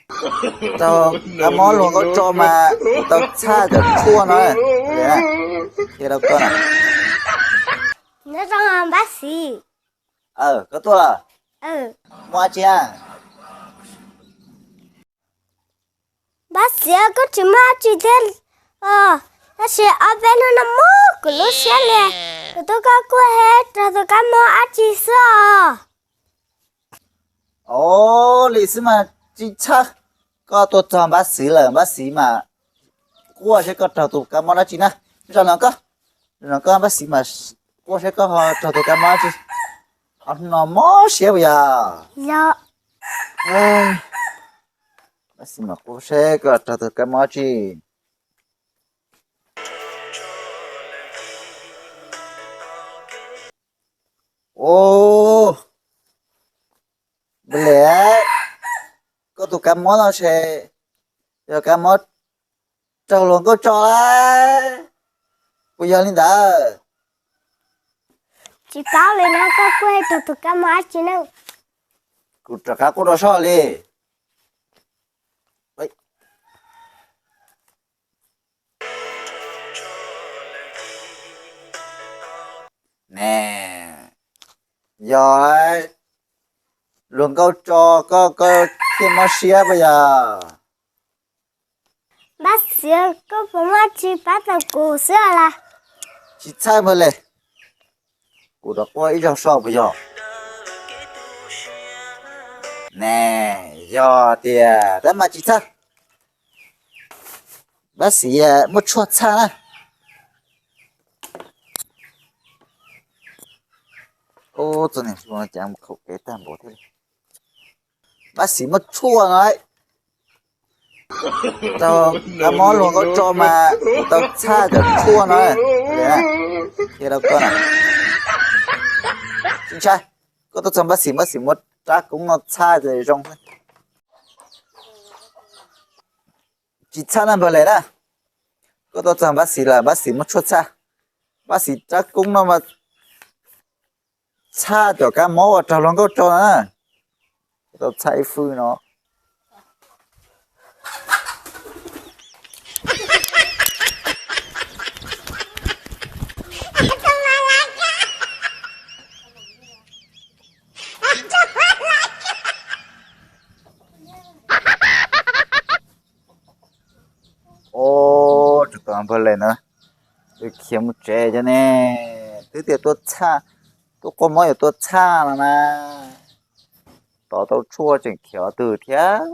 Raug kab mob luag nkauj tso mas kuv tau txhaj cov tshuaj no. Qhia rau koj na. Nyob zoo npab Xiv. Koj tuaj los? Muaj dab tsi na? Npab Xiv, koj tsis muaj dab tsi thiab os, tab sis ob peb hnub no mob kuv lub siab li. Kuv tuaj koj kuj he raug tus kab mob dab tsi xwb os. Ua li xwb mas tsis txhawj, koj tuaj txog npab Xiv lawm, npab Xiv mas kuaj seb koj raug tus kab mob dab tsi na. Zaum no koj, zaum no koj npab Xiv mas kuaj seb koj ho raug tus kab mob dab tsi. Ob hnub no mob siab puas yog? Npab Xiv mas kuaj seb koj raug tus kab mob dab tsi. Ua li, koj tus kab mob no ces yog kab mob raug luag nkauj tso lawm, puas yog li ntawd? Tsis paub li na, koj kuj raug tus kab mob dab tsi na? Kuv rov qab kuaj rau soj li. Ne, yog luag nkauj tso koj, koj thiaj mob siab puas yog? Npab Xiv, koj puas muaj dab tsi pab tau kuv xwb los? Tsis txhawj npawg le, kuv rov quaj ib zaug soj puas yog? Ne, yog tiag tab mas tsis txhawj. Npab Xiv, muab tshuaj txhaj na. Ub, txoj niag hluas no cas mus khaum kev tag npaum thiab li. Npab Xiv, muab tshuaj no, raug kab mob luag nkauj tso mas kuv tau txhaj cov tshuaj no. Qhia rau koj na. Tsis ntshai, koj tuaj txog npab Xiv, npab Xiv muab rab koob no txhaj ces zoo xwb. Tsis txhawj na npawg le na. Koj tuaj txog npab Xiv lawm, npab Xiv muab tshuaj txhaj. Npab Xiv rab koob no mas txhaj cov kab mob uas raug luag nkauj tso na. Tau txhaj ib fwj no. Ub, tus npawg le na, khiav mus tsev cov ne, twb tias tuaj txhaj, tuaj kua mob yuav tuaj txhaj no na. Tos tau tshuaj tseem khiav twg thiab.